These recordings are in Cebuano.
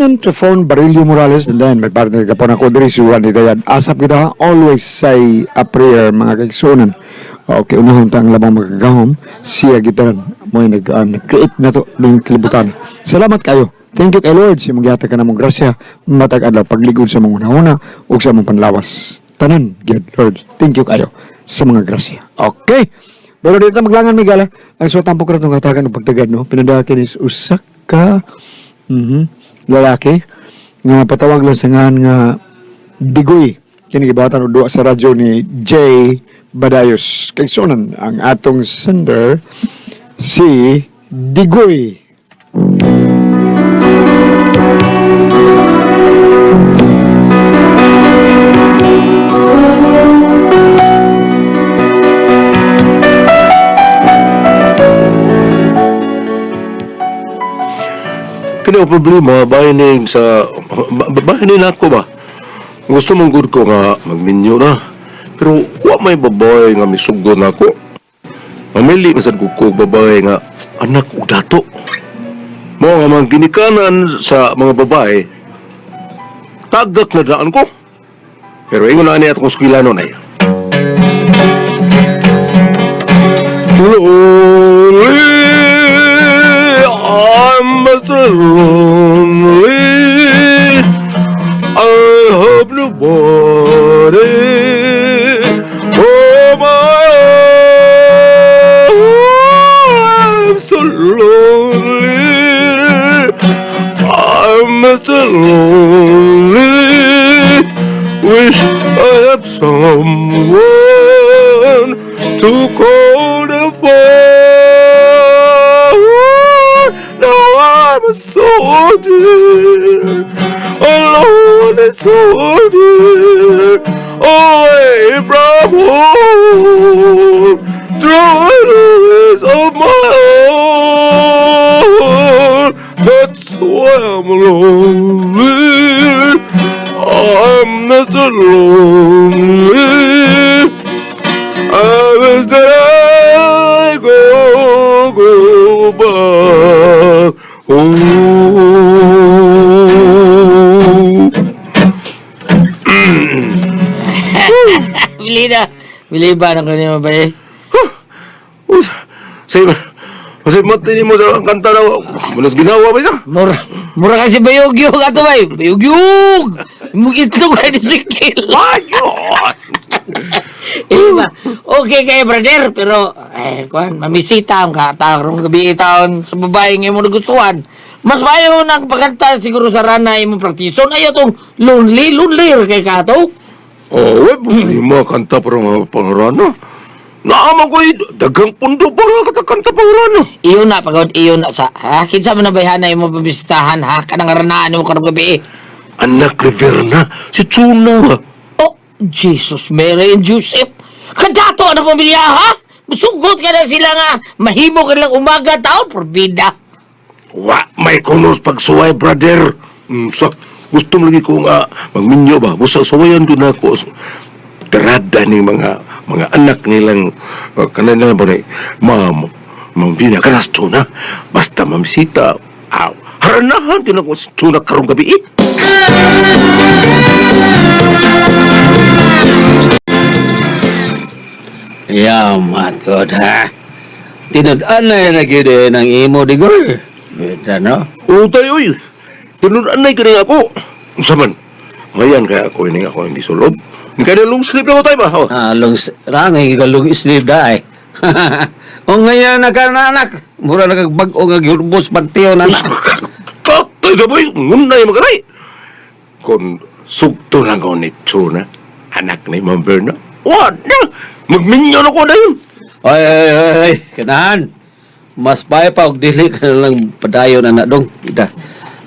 Vernon Trifon Barillo Morales, and then may partner ka po na ko diri si Juan Hidayat. Asap kita, always say a prayer, mga kaigsuonan. Okay, unahon ta ang labang makagahom, siya gitaran mo nag-create na to ng kalibutan. Salamat kayo. Thank you kay Lord sa imong gihatag kanamong grasya matag adlaw pagligod sa mong hunahuna ug sa among panlawas. Tanan gyud Lord. Thank you kayo sa mga grasya. Okay. Pero dito maglangan may gala. Ang suot ang pukrat ng hatagan ng pagtagad, no? Pinadakin is usak ka lalaki nga patawag lang sa ngan nga Digoy. Kini gibatan og duwa sa radyo ni J. Badayos. Kay sunan ang atong sender si Digoy. Kini ang problema, bahinig sa... Bahinig na ako ba? Gusto mong good ko nga magminyo na. Pero wa may babae nga misugod na ako. Mamili masad ko ko babae nga anak og dato. Mo nga mga ginikanan sa mga babae, tagak na daan ko. Pero ingon na ani atong eskwela nun ay. Lonely, I'm Mr. Lonely. I have nobody for my own. I'm so lonely. I'm Mr. Lonely. Wish I had someone to call the phone. Now I'm a soldier, alone a soldier, away from home, through the ways of my own. That's why I'm lonely. I'm Mr. Lonely. I wish that I go back home. Bili na. Bili ba ng kanina ba eh? Say, kasi matini mo sa kanta na, malas ginawa ba siya? Mura, mura kasi bayugyug ato bay. Bayugyug! Imong itlog ay ni sikil. Ayun! Eh ba? Okay kay brother, pero eh kuan, mamisita ang katarong gabi taon sa babae nga imo nagustuhan. Mas maayo nang pagkanta siguro sa rana imong praktison ayo tong lonely lonely ra kay kato. Oh, we, problema kanta para nga pangarana. Naama ko dagang pundo para kanta pangarana. Iyo na pagod iyo na sa ha kinsa man na bayhana imo pabisitahan ha kanang ranaan mo karong gabi. Anak ni Verna, si Chuna ba? Oh, Jesus, Mary and Joseph. Kadato ang pamilya, ha? Musugot ka na sila nga. Mahimo ka lang umaga taon, porbida. Wa, may kunos pagsuway, brother. Sa, gusto mo lagi ko nga magminyo ba? Busa suwayan ko na ako. Tirada ni mga anak nilang kanila ba ni ma'am, ma'am Vina, kanas Chuna. Basta mamisita. Aw, haranahan din ako si Chuna karong gabi eh. Yaman ko ha. Tinud-an na yan gyud eh, ng imo digoy. Bita no? Utay, oy. Tinuran na kini ako. Unsa man? Ngayon kaya ako ini ako hindi sulod. Kaya long sleep na ko tayo ba? Oh. Ah, long rangay ka long sleeve da eh. O ngayon na ka na anak. Mura na kag bag-o nga gihurbos pantiyo na na. Tatay sa boy, ngunay magaray. Kung sugto lang ko ni Chuna, anak ni Ma'am Berna, wala. Magminyo na ko na yun. Ay ay ay ay, kanahan. Mas pay pa og dili ka na lang padayon na dong. Ida.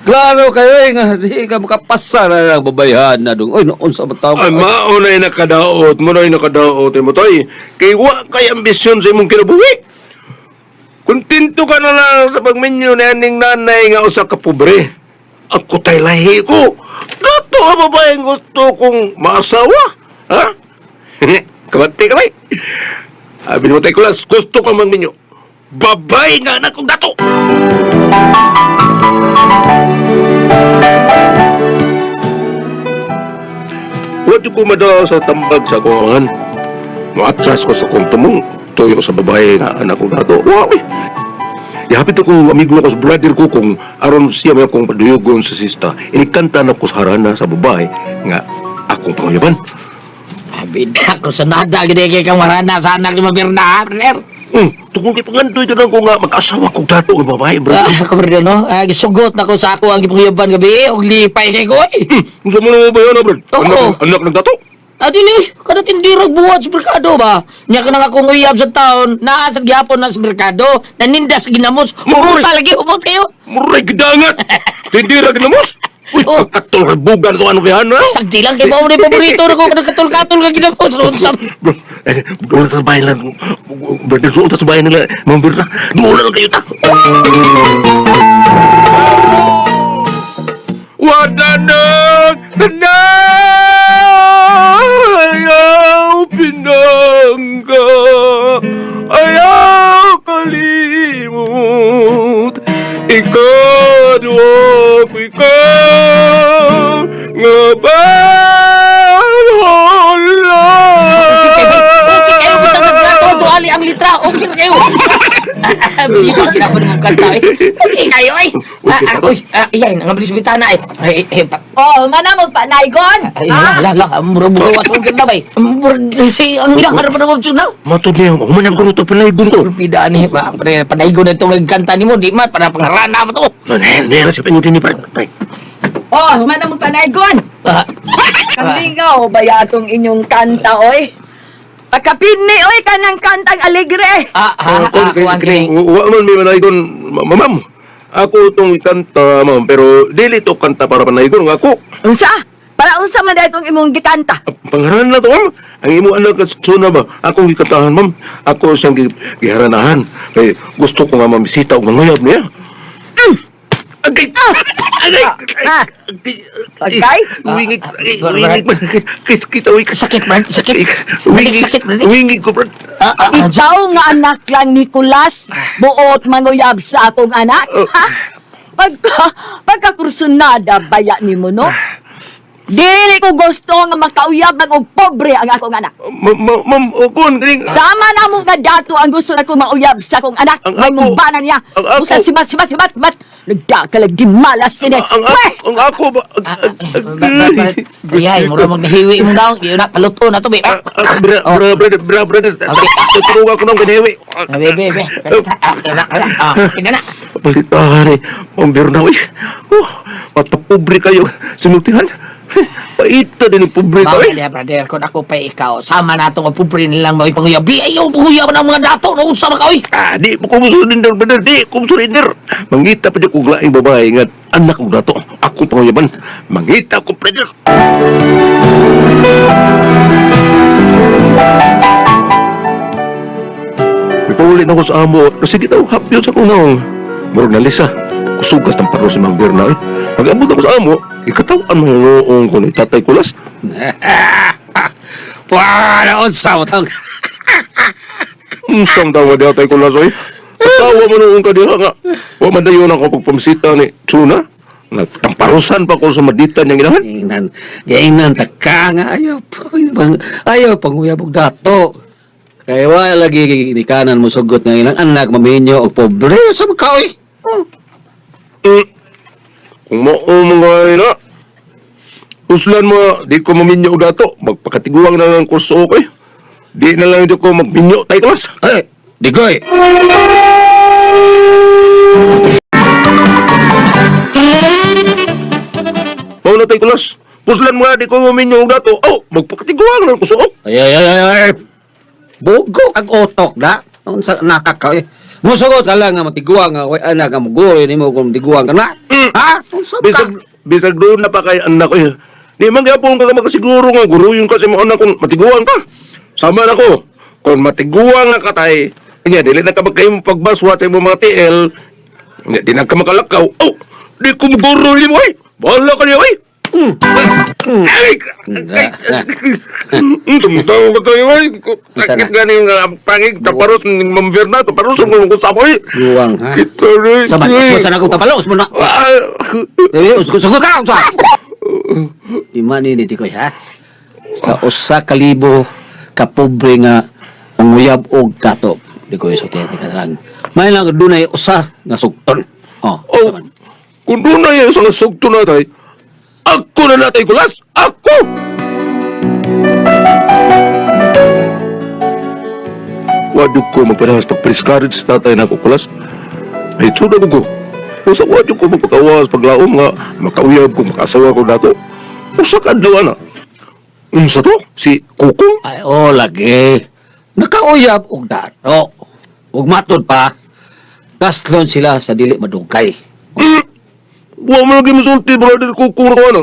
Klaro kayo eh, nga di ka makapasa na lang babayhan na dong. Oy, noon sa bataw. Ay, maunay nakadaot, munay nakadaot mo toy. Kay wa kay ambisyon sa imong kinabuhi. Kontento ka na lang sa pagminyo ni aning nanay nga usa ka pobre. Ako tay lahi ko. Dato ang babaeng gusto kong maasawa. Ha? Kabante ka bay. Sabi mo tayo kulas, gusto kong magminyo. Babae nga anak kong dato. Wa ko mada sa tambag sa akong amahan. Moatras ko sa akong tumong. Tuyo sa babae nga anak ko dato. Wa uy. Yahapit ako amigo ako sa brother ko kung aron siya may akong paduyugon sa sista. Inikanta na ko sa harana sa babae nga akong panguyaban. Bida ko sa nada gid kay kang marana sa anak ni Mabirna, ha, brother. Tungkol kay pangandoy ka ko nga mag-asawa kong dato ng babae, bro. Ah, ako brother no. Ah, gisugot na ko sa ako ang gipanguyaban gabi og lipay kay ko. Eh. Unsa mo na ba yan, bro? Oo. Anak, anak ng dato? Ah, dili, kada tindirog buhat sa merkado ba? Nya ka nang akong uyab sa taon, naa sa gihapon na sa merkado, naninda sa ginamos, Maroy! umuta lagi, umot kayo. Muray gidangat! Tindira ginamos! Uy, Oh. pagkatol bugan ko ano kaya ano? Sagdi lang kay mao ni paborito na ko kada katol-katol ka ginamos. Unsa? Bro, eh, doon sa bahay lang. Brother, doon sa bahay nila. Ma'am Berna, doon lang kayo ta. Wadanang ayaw pinangga, ayaw kalimut, ikaw ko ikaw nga bahola. Okay kayo basta magplato tuali ang litra. Okay na kayo. Bilisan kina ko ng kanta eh. Okay kayo eh. Ah, ah, uy, ah, iyan, ang bilis bitana eh. Ay, ay, pa- Oh, manamog pa naigon. ay, hala, hala, hala, mura-mura watong ganda ba eh. Murag, si, ang ilang harapan ng opsyon na. Matod niya, humanap ko nito panaygon ko. Pida ni, ba, pre, panaygo na itong nagkanta ni mo, di man, para pangarana mo to. Nera siya pingutin ni Park. Oh, manamog pa naigon. Ah, Kamlingaw ba atong inyong kanta oy? Pagkapinni oy kanang kantang alegre. ah, ah, ah, kuwan kini. Wa man may manaygon, ma'am. Ako itong kanta, ma'am, pero dili to kanta para panaygon ako. Unsa? Para unsa man itong imong gikanta? Pangaran na to, ma'am. Ang imo anak at suna ba? Akong gikantahan, ma'am. Ako siyang giharanahan. Kay gusto ko nga mamisita og manguyab niya. Agay! Agay! Ah. Agay? Wingig, Ah, agay, ah, wingig man. Kay kita, wingig. Sakit, Brad, sakit. Wingig, Sakit, Brad. wingig ko, Brad. Ah, ah, ah, Ikaw nga anak lang Nicolas, buot manguyab sa akong anak. Ha? Pagkakursunada baya nimo no? Dili ko gusto nga makauyab lang og pobre ang akong anak. Ma'am, okon, kaning... Sama na mo nga dato ang gusto na ko mauyab sa akong anak. Ang May ako- mumbanan niya. ang ako- Busa sibat, sibat, sibat, sibat. Nagdakalag di malas sini. Ang ako ba? ah, ah, ba- Ayay, mura magnahiwi mo daw. Yun na, paluto na to, be. Ah, ah, Bra, bra, brother, bra, brother. Okay. Tutulungan ko nung kaniwi. Ah, be, be, be. Ah, kana, kana. Ah, kana na. Palitahan eh. Ma'am Berna, uy. Oh, matapobre kayo. Sinultihan. Paita din ang pobre ka, Bawal eh. niya, brother. Kung ako pa ikaw, sama na itong pobre nilang mga panguyabi. Ayaw, panguyaban ang mga dato. No, sama ka, oy. Ah, di ko surrender, brother. Di ko surrender. Mangita pa di ko laing babae nga anak ko dato. Ako panguyaban. Mangita ko, brother. Ipauli na ko sa amo. Sige daw, hapyon sa kong naong. Murag na lisa. Kusugas ng paro si Mang Berna. Eh. Pag-abot ako sa amo, ikatawan mo yung noong ko ni Tatay Kulas. Wala unsa mo tong. Unsang tawa di Tatay Kulas, oy. Tawa mo noong ka diha nga. Wa man dayon ako pagpamsita ni Tsuna. Nagtamparusan pa ko sa madita niyang inahan. Giingnan, giingnan ta ka nga ayaw pang ayaw panguyab og dato. Kay wa lagi ginikanan mo sugot nga ilang anak maminyo og pobre sa ka oy. Oh. Kung mao mo nga na. Uslan mo, di ko maminyo og dato. Magpakatiguang na lang kurso ko eh. Di na lang di ko magminyo, Tay Kulas. Ay, digoy. Mao na Tay Kulas. Puslan mo nga, di ko maminyo og dato. Oh, magpakatiguang na lang kurso. Ay ay ay ay. ay. Bugok ang utok na. Unsa nakaka oy. Musugot ka lang nga matiguang nga way anak nga muguri nimo kung tiguang ka na. Ha? Unsa ka? Bisag, bisag doon na pa kay anak ko eh. Di man gyapon ka makasiguro nga guruyon ka sa imong anak kung matiguang ka. Sama na ko. Kung matiguang nga katay, nya dili na ka magkahimo pagbaswa sa imong mga TL, nya di na ka makalakaw. Oh, di ko muguro nimo ay. Bahala ka niya ay. Ay! Tumutawa ka kayo ay. Unsa na? Sakit gani nga pangig taparos ning Ma'am Verna, taparos ang kung sa ay. Guwang ha. Kita rin. Sama, usod sa akong kapalo, usod mo na. Ah. Eh, usod sugot ka, unsa? Di man ni Dikoy ha. Sa 1,000 ka pobre nga manguyab og dato. Di ko isulti ka lang. May lang dunay usa nga sugton. Oh, Oh, kung doon na yan sa sugto na tay, ako na natay kulas! Ako! Wadyo ko magparehas pag-prescarage sa tatay na ako kulas. Ay, tsuda ko ko. Usa wadyo ko magpakawas paglaom nga makauyab ko, makasawa ko dato. Usa ka adlaw na. Unsa to? Si Kukong? Ay, oh, lagi. Nakauyab og dato. Ug matud pa, kaslon sila sa dili madugay. Wa mo lagi musulti, brother Kukong na ko ano.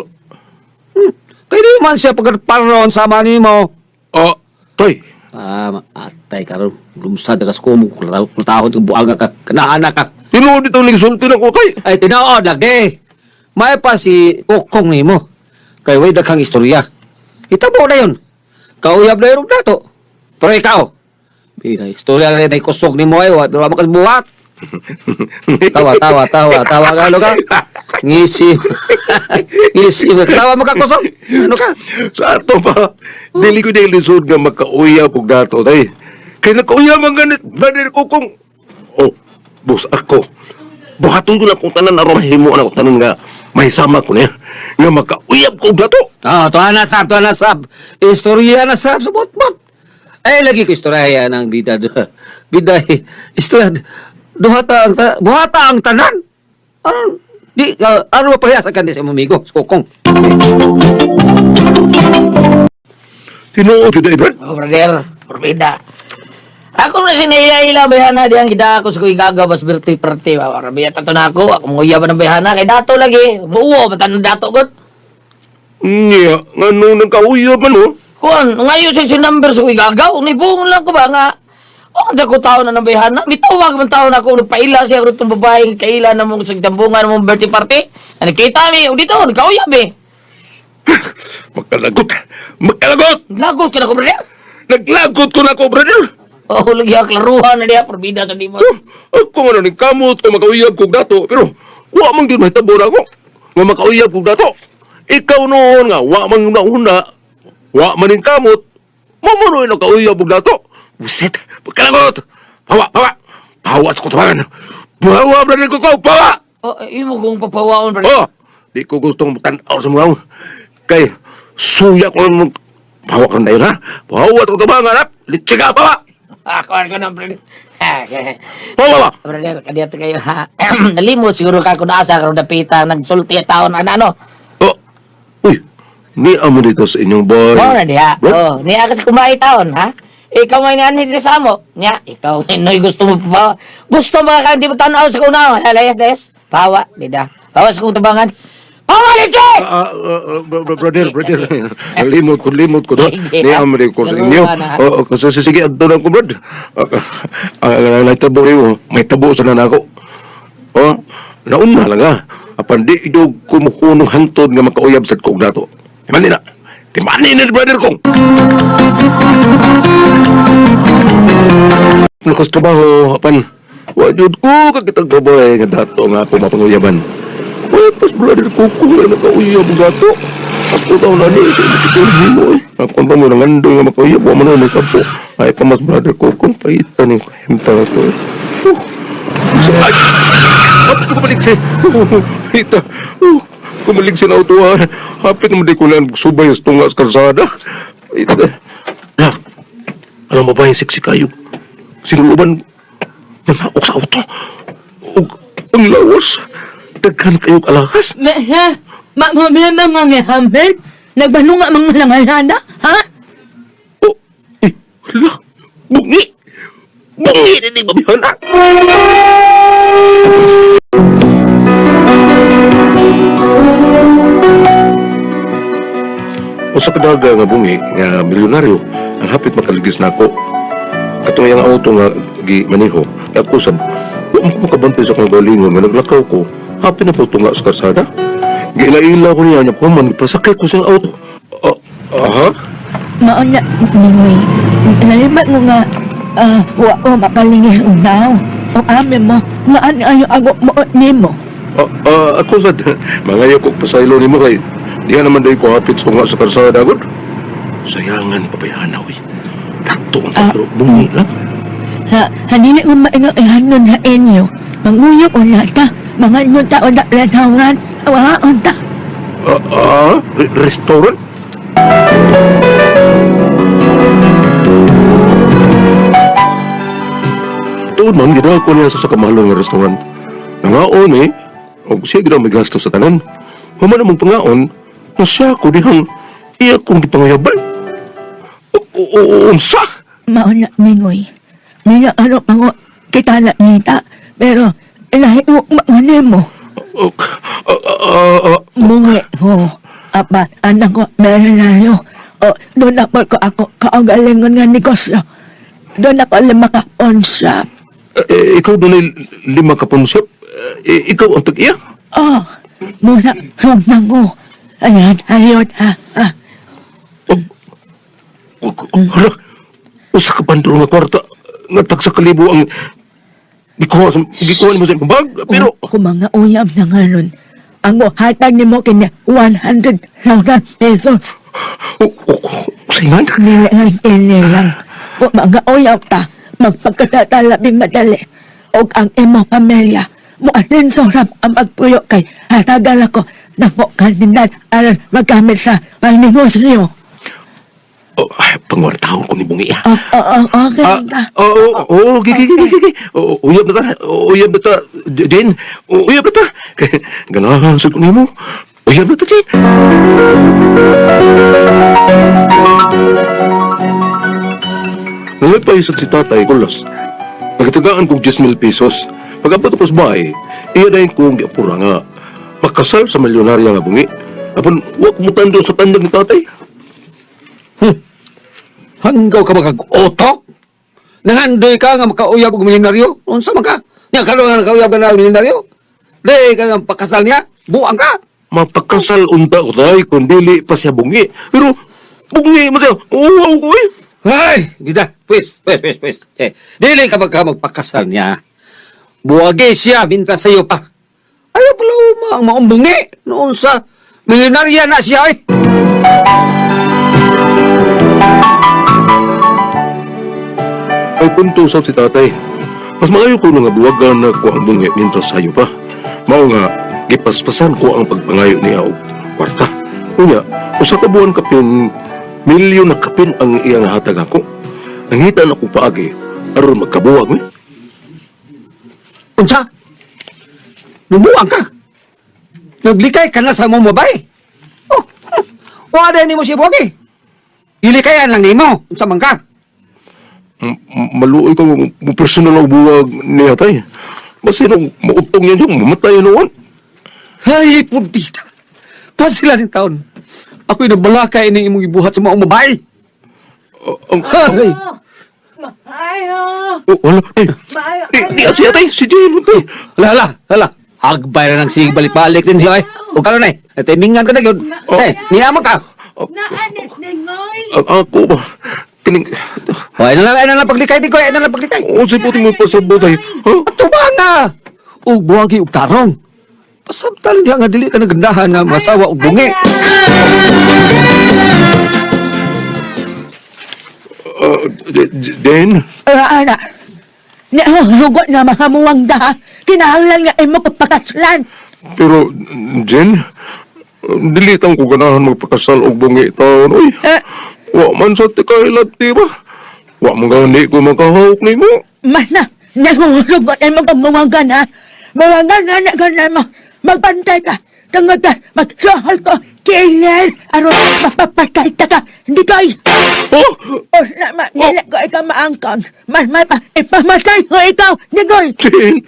Kay di man siya pagparron sama nimo. Ah, tay. Ah, atay karon lumsad ka sa kumo kultahon ka buanga ka kanaana ka. Tinuod dito nagsulti na ko, tay. Ay tinuod lagi. May pa si Kokong nimo. Kay way daghang istorya. Itabo na yun. Kauyab na yun og dato. Pero ikaw, bida istorya na rin kusog nimo ay wa pero makas buhat. Tawa, tawa, tawa, tawa ka, ano ka? Ngisi. Ngisi. Tawa mo ka kusog. Ano ka? Sa ato pa, dili ko dili lisod nga makauyab og dato tay. Kay nakauyab man ganit, brother ko kung oh, boss ako. Buhaton ko na kung tanan aron mahimo na kung tanan nga may sama ko niya nga makauyab ko og dato. Ah, tuwa na sab, tuwa na sab. Istorya na sab sa bot-bot. Ay lagi ko istorya ng bida bida istorya duhata ang ta, buhata ang tanan. Aron di ka aron mapahiya sa kanila sa imong amigo, sa Kokong. Tinuod gyud ay brad. Oh, brother, porbida. Ako na sinailaila bayhana diyang gida ako sa kuy gagabas birthday party. Arabiya tato na ako, ako manguyaban ng bayhana kay dato lagi. Muo man dato gud. Niya, ngano nang kauyab man oh. Kuan, ngayon siya si number sa kuy gagaw, nibungon lang ko ba nga. O ang dako tao na ng bayhana, mitawag man tao na ako nagpaila siya rutong babae kaila na mong sagdambungan mong birthday party. Ano kita mi, o dito nagkauyab eh. Magkalagot. Magkalagot. Lagot ka na ko brother. Naglagot ko na ako, brother. Oh, lagi ang klaruhan na diha porbida sa dimo. Oh, ako man ang kamot ko makauyab kog dato, pero wa man gyud mahitabo na ako nga makauyab kog dato. Ikaw noon nga wa man nauna, wa man ning kamot, mo mo noon nakauyab og dato. Buset, pagkalagot. Pawa, pawa. Pawa sa kutuban. Pawa, brother ko ko, pawa. Oh, imo kong papawaon brother. Oh, di ko gustong tan-aw sa mga kay suya ko lang pawa kang dayon ha. Pawa sa kutuban, hanap. Litsika, pawa. Ah, kuan ko na brother. Pawa ba? Brother, kadiyato kayo ha. Nalimot siguro ka kung asa karon dapita nagsulti at taon ana ano. Oh, uy, ni amo dito sa inyong boy. Mao na diha. Bro? Oh, niya kasi kumain taon ha. Ikaw may niani diri sa amo. Nya, ikaw may gusto mo pa. Gusto mo ka di mo tan-aw sa kunaw. Layas, layas. Pawa, bida. Pawa sa kong tabangan. Pawa leche! Ah, ah, brother, brother. Limot ko do. Sige. Ni amo dito sa inyo. Oh, kasi sige adto na ko, brad. Ah, ah, tabo riwo. May tabo sa na ako. Oh, nauna lang ah. Apan di jud kumukunong hantod nga makauyab sad ko og dato. Timani na. Timani na brother kong. Lakas trabaho, apan. Wa jud ko kakitag babae nga dato nga ako mapanguyaban. Uy, pas brother ko ko nga makauyab og dato. Ako daw na ni sa itikil mo eh. Ako pa mo nangando nga makauyab, wa man na kapo. Ay pa mas brother ko kung paitan ni himta ko. Oh, sa ay, hapit ko kumalik si. Ita. Oh, kumalig si auto ah. Hapit naman di ko lang subay sa tunga sa kalsada. Ita. La, alam mo ba yung siksi kayo? Sinuluban, nanaok sa auto. Ug ang lawas, daghan kayo alahas. Ma, ha? Ma, ma, ma, ma, ma, ma, Hamel? Nagbalunga mga langalana, ha? Oh, eh, hala, bungi! Bungi na ni babihan ah! Usa ka daga nga bungi nga milyonaryo ang hapit makaligis nako. Katong iyang auto nga gi maniho, ako sab wa man ko makabantay sa akong galingon nga naglakaw ko. Hapit na po tunga sa kalsada. Giila-ila ko niya, niya ko man pasakay ko sa iyang auto. Ah, aha? Maon na, Ninoy. Nalimat mo nga, ah, wa ko makalingin unaw. O amin mo, nga ano ayo ago mo nimo. Ah, ah, ako sa mangayo ko pasaylo nimo kay diha naman day ko hapit sa tunga sa kalsada gud. Sayangan pabayhana, uy. Takto ang pero bungi lang. Ha, hanili ko maingat ihanon sa inyo. Manguyok o nata, mga ta o na restaurant, awaon ta. Restaurant? Tuod man, ginawa ko niya sa kamahalong nga restaurant. Nangaon eh, o siya ginawa may gasto sa tanan. Human among pangaon, na siya ko dihang iya kong gipangayaban. Unsa? Mauna ningoy. Niya ano pango kita na nita, pero ilahi ko maune mo. Oh, ah, ah, ah, Mungi ho. Apa, anak ko, meron na yo. O, doon ako ko ako kaugalingon nga negosyo. Doon ako lima ka on shop. eh, ikaw doon ay lima ka ponsep. Eh, ikaw ang tag-iya. Oh, muna, humnang ko. Ayan, ayun, ha, ha. Hala, usa ka pandro nga kwarta nga tag sa kalibo ang gikuha nimo sa imong bag pero Kung mga uyam na nga nun, ang hatag ni mo kanya 100,000 pesos. Usaingan. Nilang inilang. Kung mga uyam ta, magpagkatatalabing madali. O ang imong pamilya, mo atenso rap ang magpuyo kay hatagal ako nako kandidat aron magamit sa pangnegosyo. Oh, ay, pangwartahon ko ni Bungi ah. O, okay Ah, ta. oo, oo, gi, gi, gi, gi, gi. Oo, uyab na ta, uyab na ta, Jane. Uyab na ta. Ganahan sa ko nimo. Uyab na ta, Jane. Nangay pa si tatay, kulos. Nagtagaan kong 10,000 pesos. Pag-abot ko sa bahay, iya na kong giapura nga. Makasal sa milyonarya nga bungi. Apan, wag mo tando sa tandag ni tatay. Hanggaw ka makag-otok? Nangandoy ka nga makauyab og milyonaryo? Unsa man ka? Nya karon nga nakauyab ka na og milyonaryo? Di ka nga pakasal niya? Buang ka? Mapakasal unta ko tay kung dili pa siya bungi. Pero bungi man siya. Oo, ko eh. Ay, gida. Pwes, pwes, pwes, pwes. Eh, dili ka magka magpakasal niya. Buwagi siya, minta sa'yo pa. Ayaw pala uma ang maumbungi. Noon sa milyonarya na siya eh. Ay punto usab si tatay. Mas maayo ko nga buwagan na ko ang bungi mientras sayo pa. Mao nga gipaspasan ko ang pagpangayo niya og kwarta. Unya, usa ka buwan kapin milyon na kapin ang iyang hatag ako. Nangita na ko paagi aron magkabuwag mi. Unsa? Lumuang ka. Naglikay ka na sa mong babae. Oh, wala ni mo siya buwagi. Ilikayan lang nimo. Unsa man ka? Maluoy ko mo personal ang buwag niya tay. Basin mautong niya yung mamatay noon. Ay, pundita. Pasila ng taon. Ako'y nabalakay ni imong ibuhat sa maong babae. Ang Ay, Maayo! Oh, wala. Ay, Maayo! di, di, si atay, si Jane, tay. hala, hala, hala. Hagbay na ng sige balik-balik din siya ay. O karon ay, natimingan ka na yun. Oh. Eh, niyama ka. Naanit ningoy! Ang ako ba? Kining, O, ay na lang paglikay di ko, ay na lang paglikay. unsay puti mo pasabot ay. Ha? Tuba nga! Ug buwagi ug tarong. Pasabtal diha nga dili ka nagandahan nga masawa og bungi. Jane, Ana, nahuhugot na mga muwang daha. Kinahanglan nga imo kapakaslan. pero Jane, dili tang ko ganahan magpakasal og bungi taon oy. Eh, Wa man sa tikailat, di ba? Wa man gani ko makahawk nimo. mana, nahuhugot imo kamuwangan ha. Muwangan na na ka na mo. Magbantay ka. Tungod ka, magsuhol ko. Killer, aron mapapatay ta ka. Hindi ko Oh! O, na, ma, dili ko ikaw maangkon. Mas may pa, ipamatay ko ikaw, Nigoy. Jane!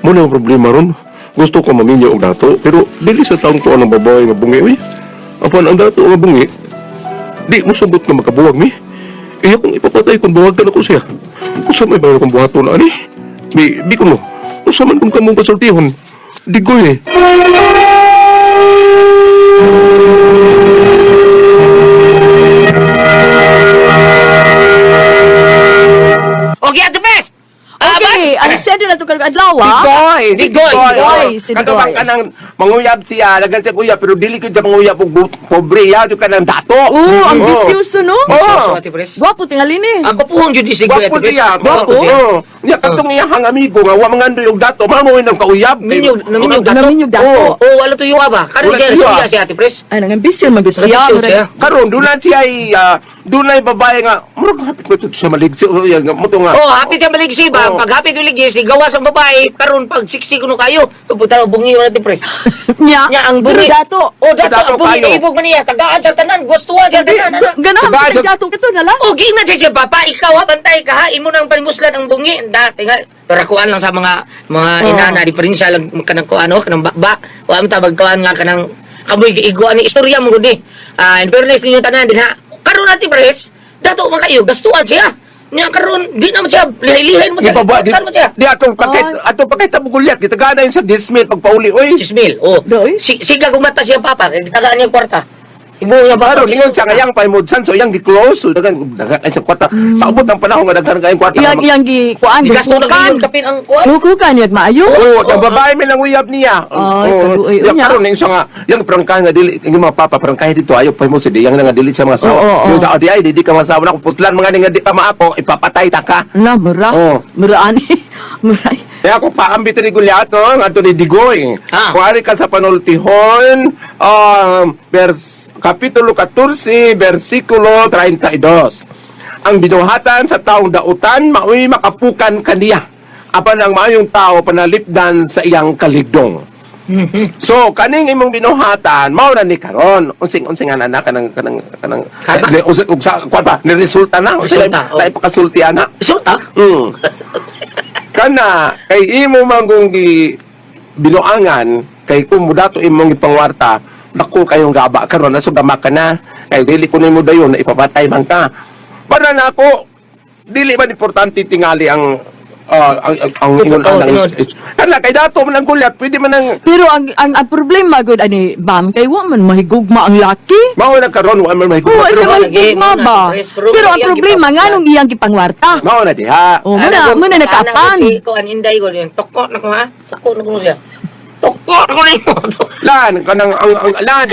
Muna ang problema ron. Gusto ko maminyo og dato, pero dili sa taong tuan ang babae nga bungi, uy. Apan ang dato nga bungi, di mo subot nga makabuwag mi. Iya kung ipapatay kung buwagan ako siya. Usa may bayo kong buhaton ani. Di ko mo. Usa man kung kamong kasultihon. Di ko eh. Okay, Ate Bes! Okay, ang sender na to karong adlaw, ah. Digoy! Si Digoy, Digoy! Digoy, Oh. si Kato Digoy. bang kanang manguyab siya, dagan siya uyab, pero dili ko siya manguyab og pobre ya, di ka nang dato. Oo, ambisyoso, no? Oo. Ate Pres. Gwapo tingali ni. Ako po ang jud si Digoy, Ate Gwapo Pres. siya. Gwapo siya. Oo. Nya katong iyahang amigo nga wa mangandoy og dato, mao mo nang kauyab. Minyog, naminyog dato. Naminyog dato. Oo. Oh, wala tuyo ba? Karon Wala siya, tuyo, siya ah. si Ate Pres. Ay, nang ambisyon man gud siya. Ambisyon siya. Karon doon siya ay dunay babae nga murag hapit ko to siya maligsi o yan nga mo to nga. Oh, hapit siya maligsi ba? Oo. Pag hapit maligsi, gawas ang babae, karon pag 60 kuno kayo, pupunta bungi wala Ate Pres. Nya. Nya ang Pero bungi. dato. Oh, dato, Dato ang bungi kayo. ibog man niya. Tagaan sa tanan, gustuhan sa tanan. Ano? Ganahan Diba, man sa- sa dato kito na lang. Oh, giingnan siya siya, papa, ikaw ha, bantay ka ha, imo nang panimuslan ang bungi. Dati nga, pero kuan lang sa mga mga inana, diferensya lang kanang kuan oh, kanang bakba. Wa man ta magkuan nga kanang kamoy giiguan ni istorya mo gud ni. Ah, in fairness ninyo tanan din ha. Karon ati pres, dato man kayo, gastuan siya. Nya karon di naman siya lihay-lihay mo Di siya. pa ba di, Saan mo siya? di atong pakit atong pakit bugulyat gitagana yun sa 10,000 pagpauli oy. 10,000. Oh. Doy. Si, siga kumata siya papa, kay tagaan niya kwarta. Ibo niya papa. Karon ingon siya nga yang paimod so iyang gi-close so dagan dagan ay sa kwarta. Sa ubot ng panahon nga daghan kayong kwarta. Iyang iyang gi kuan Gigasto na gikukan. ngayon kapin ang kuan. Gukukan yat maayo. Oo, ang babae may nang uyab niya. Ay, kaluoy, Yang unya. karon yung siya nga, yang prangkahan nga dili, yung mga papa prangkahan dito ayo pa mo sa di yang nga dili siya mga sawa. Oo, oo. Yung sa di ay di ka masawa na kung putlan mga ni nga di pa maako ipapatay ta ka. Na mura. Oo. Mura ani. Mura. Kaya ako paambit ni Goliath, no? Nga ni Digoy. Ah. Kung ari ka sa panultihon, Kapitulo 14, versikulo 32. Ang binuhatan sa taong dautan, maoy makapukan kaniya. Apan ang maayong tao panalipdan sa iyang kaligdong. So, kaning imong binuhatan, mao na ni karon. Unsing unsing nga na kanang kanang kanang Karma. eh, unsing ug sa kuan pa, ni resulta na. Unsing Resulta, oh. lain pakasulti ana. Sulta. Kana kay imo manggong gi binuangan kay kung mudato imong ipangwarta dako kayong gaba karon na sugama ka na kay dili ko nimo dayon na ipapatay man ka para na ako dili man importante tingali ang ang ingon Totoo, ang tinuod. kana kay dato man ang gulyat pwede man ang Pero ang problema gud ani bam kay wa man mahigugma ang laki. mao na karon wa man mahigugma Oo, pero sa lagi, mahigugma mao na, ba? Pres, pero Pero ang iyang problema gipangwarta. nganong iyang gipangwarta. mao na diha Oh, muna muna nakaapan. Si kuan inday ko yung toko na ko ha. Toko na ko siya. Toko na ko nimo. Lan kanang ang lan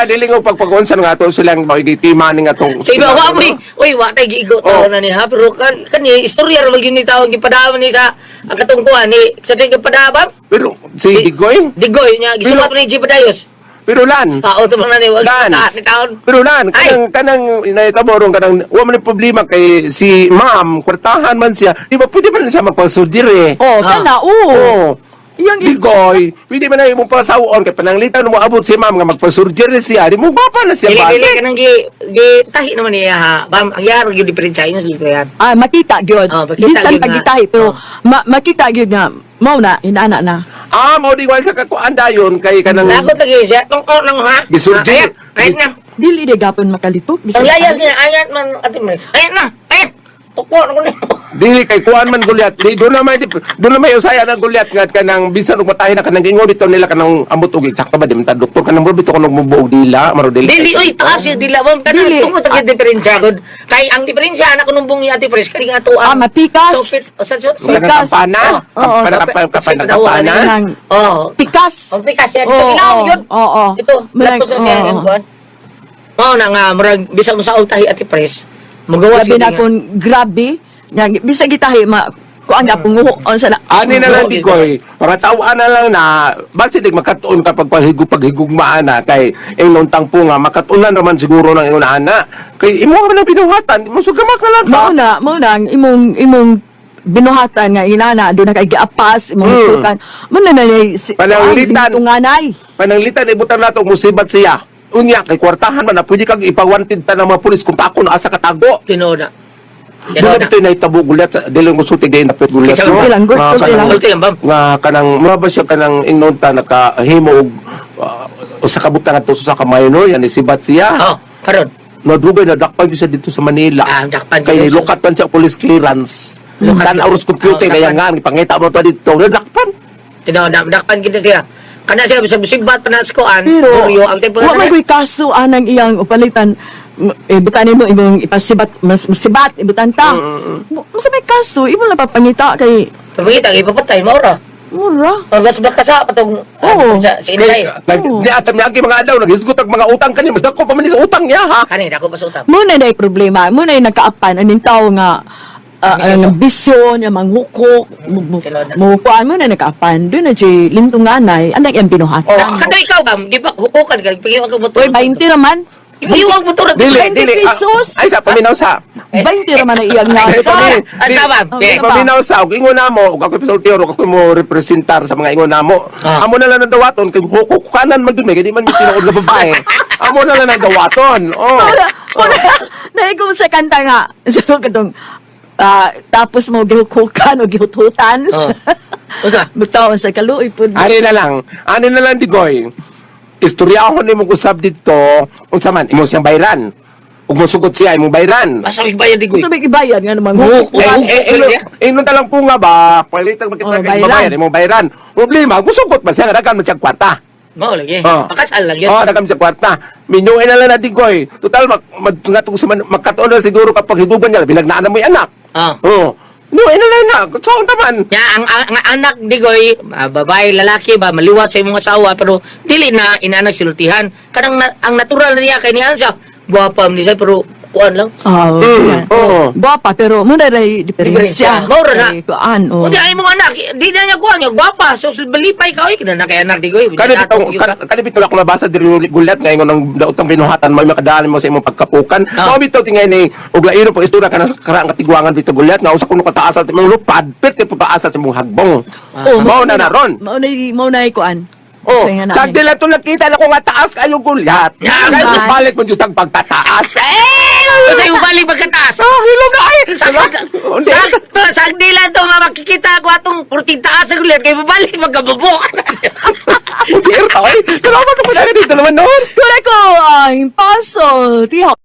dili og pagpagunsan nga ato silang magitima ni nga tong Sa iba wa mo. Uy, wa tay giigo Oh. taon na ni ha pero kan kani istorya ra gyud ni taon gipadama ni sa ang katong kuan ni sa ting gipadama. Pero si Digoy Digoy niya gisulat ni G Padayos. Pero lan Tao to man na ni wag Lan. ta ni taon. Pero lan, Ay! kanang, kanang inaitaborong kanang, wa man yung problema kay si ma'am, kwartahan man siya, di ba pwede man siya magpasurgery? Oh, Ah. kana oo. Oo. Iyang Digoy, pwede man na imong pasawon kay pananglitan mo abot si ma'am nga magpasurgery siya, di mo gwapa na siya Dili dili balik. kanang gi gi tahi naman niya ha. Bam ang yaro gyud diferensya inyo sa yan. Ah, makita gyud. Oh, makita Bisan gyud nga. pagitahi pero makita gyud nga mao na inana na. Ah, mao di sa kakuan dayon kay kanang Lagot lagi siya. Toko na ko ha. Gisurgery. Ayat, ayat na. Dili di gapon makalitok Ang bisan. layas niya, ayat man, Ate Maris. Ayat na, ayat. Toko na ko nimo. Dili kay kuan man gulyat. Di doon na may doon na may usaya na gulyat nga kanang bisan og matahin na kanang ingon dito nila kanang ambot og eksakto ba di man ta doktor kanang bito kanang mubuog dila maro dili. Dili, oy, taas yung dila. Ma'am, kanang Dili. tungod sa diferensya. Gud. Kay ang diferensya, anak ko numbong ni Ate Pres, kani nga to Ah, ang... matikas. Sopit, o sa, sa, Kanang Pikas. kampana, Oo, kampana kampana kampana. Kanang Oh. pikas. Ang pikas yan. Oo, Ilaw oo, yun. oo. Ito, Murag- lapos na siya oo. yung kuwan. Mao na nga, murag, bisag mo sa tahi Ate Pres, magawa Labi siya na nga. kon grabe. Nga bisag gitahi ma kuan na punguho sa na. Ani na lang di koy, para tsawa na lang na basi dig makatuon ka pagpahigu paghigugmaan na kay ingnon tangpo nga makatunan raman siguro ng ingon ana. Kay imo man ang binuhatan, mo sugamak na lang ka. Mao na ang imong imong binuhatan nga inana do na kay giapas imong hitukan. Mo na na si Pananglitan. tunganay. Pananglitan ibutan nato ang musibat siya. Unya kay kwartahan man na pwede kag ipawanted ta ng mga pulis kung pako na asa katago. Tinuod na. Doon Tinuod na na. ito nahitabo gulyat sa dili mo sulti gay napit gulyat. Sulti no? lang, Nga sulti lang. Sulti lang, bam. Nga kanang mura ba siya kanang ingnon ta nakahimo og usa ka butang adto sa ka minor yan isibat siya. Oh, karon. Nadugay na dakpan siya dito sa Manila. Ah, dakpan Kay siya. nilukat man siya police clearance. Lukat. Tan oras computer Ah, kaya dakpan. nga ipangita mo to dito. Nadakpan. Tinuod na, dakpan kita siya. Kana siya, sa sibat pa na sa kuan, Pero Buryo, ang tempo wa na. man ko'y kaso anang iyang upalitan. Ibutan nimo imong ipasibat mas masibat ibutan ta. Sa may kaso imo lang papangita kay Pagkita, ipapatay, maura. mura. Mas baka sa patong Oo. sa Kay, insay. nag, niya sa miyagi mga adlaw, naghisgot ang mga utang kanya, mas dako pa man ni sa utang niya, ha? Kani, dako pa sa utang. Muna na problema, muna yung nagkaapan aning tao nga ang bisyo niya manghukok, Kailangan. mo kuan mo na nagkaapan. Doon na jay lintunganay, anang iyang binuhatan. Oh, kato ikaw ba? Di ba hukukan ka? Pag-iwag ka motor. Uy, 20 raman. Iwag motor. Dili, 20 dili. Ah, pesos. Ay, sa paminaw sa. 20 raman ang iyang Ay, nata. Ang sama. Oh, Eh, ba? Paminaw sa, og ingon namo, og ako'y pisultior, og ako'y mo representar sa mga ingon namo. Amo na lang ang dawaton, kay hukukanan man dun, may, kay di man may tinuod nga babae. Amo na lang ang dawaton. Oh. Wala, wala. Naigong sa kanta nga. Sa katong tapos mo gihukukan o gihututan. Oh. Unsa? Bitaw sa kaluoy pud. Ani na lang digoy. Istoryahon nimo usab didto, unsa man imo siyang bayran. Ug mosugot siya imong bayran. Basta may bayad di ko. Sa may ibayad nga namang Oo. hukukan. Eh, eh, eh, eh, talang po nga ba, palitan makita Oh, kay bayran. babayan, imong bayran. Problema, gusugot ba siya, daghan man siya kwarta. Mao lagi. Oh. Pakasal lang yun. Oh, daghan man siya kwarta. Minyuin na lang na digoy. Total, mag, mag, ngatong si man, magkatuon na siguro kapag higuban niya, binagnaan na mo yung anak. Ah. Oh. Minyuin na lang na. So, unta man. Ya, ang anak digoy, babae, lalaki ba maliwat sa imong asawa pero dili na inanak silutihan. Kanang na, ang natural niya kay niya siya. Gwapa man siya pero kuan lang. Oh, Oo. Gwapa pero muna ray diferensya. Mao ra na. Kay Kuan oh. Unya ay imong anak, di na niya kuan, niya gwapa. So balipay ka oy kina na kay anak digoy. Kani bitong kani bitong ako nabasa diri gulat nga ingon ang daotang binuhatan may makadali mo sa imong pagkapukan. Ah. Mao bitaw tingay ni og lairo po istorya kana sa karaang katigwangan dito gulat nga usa kuno kataasa sa imong lupad, perti po taasa sa imong hagbong. Oh, Mao na na ron. Mao na kuan. Oh, Sa nga na- sa dila to nakita na ko nga taas kayo gulat. Yeah, Kaya man. balik mo jud ang pagtataas. Eh! Sa imong balik pagkataas. Oh, hilom na ay. Sakto, sa dila to nga makikita ko atong purting taas sa gulat kay babalik magkababo. Hindi, oy. Salamat ko na dito naman noon. Kuya ko ang puzzle. Tiho.